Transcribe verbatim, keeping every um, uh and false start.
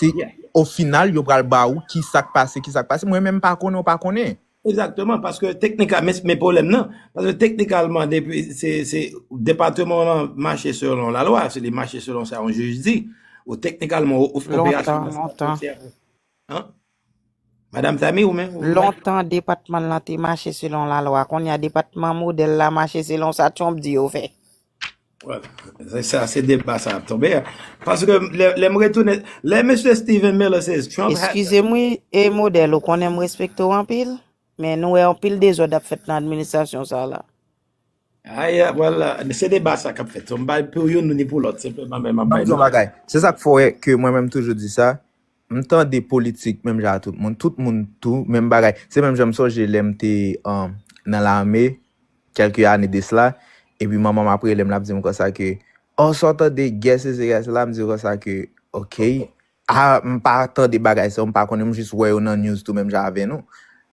Se, o final, yo pral ba ou ki sa k pase, ki sa k pase. Mwen menm, m pa konnen, ou pa konnen. Egzakteman, paske teknika, men, men pwoblèm nan, paske teknikalman, depi se, se depatman an mache selon lalwa, se li mache selon sa yon jij di, ou teknikalman, ou, ou, operasyon Lontan, lontan. Hein? Madam Tami, ou menm? Ou Lontan, depatman lan te mache selon lalwa. Kounye a, depatman modèl la mache selon sa Trump di yo fè. Wè, se sa, se deba sa ap tonbe a. Paske lè, lè m retounen, lè mesye Stephen Miller says Trump had Eskize m wi, e modèl, ou konnen m respekte w anpil, men nou wè anpil dezòd ap fèt nan administrasyon sa la. Ay, well, se deba sa k ap fèt. So, m pa pou youn ni pou lòt, senpleman, men m ap Ban m bay di yon nou. Bagay. Se sa k fè ke mwen menm toujou di sa. M tande politik menm jan a tout moun. Tout moun tou, menm bagay. Se menm jan m sonje lè m te um, nan lame, kèlke ane de sela. Epi manman m ap rele m, l ap di m konsa ke, oh, sa w tande, gè sesi, gè sela, m di konsa ke, ok. Ah, m pa tande bagay sa yo, m pa konnen, m jis wè yo nan news tou, menm jan avè nou.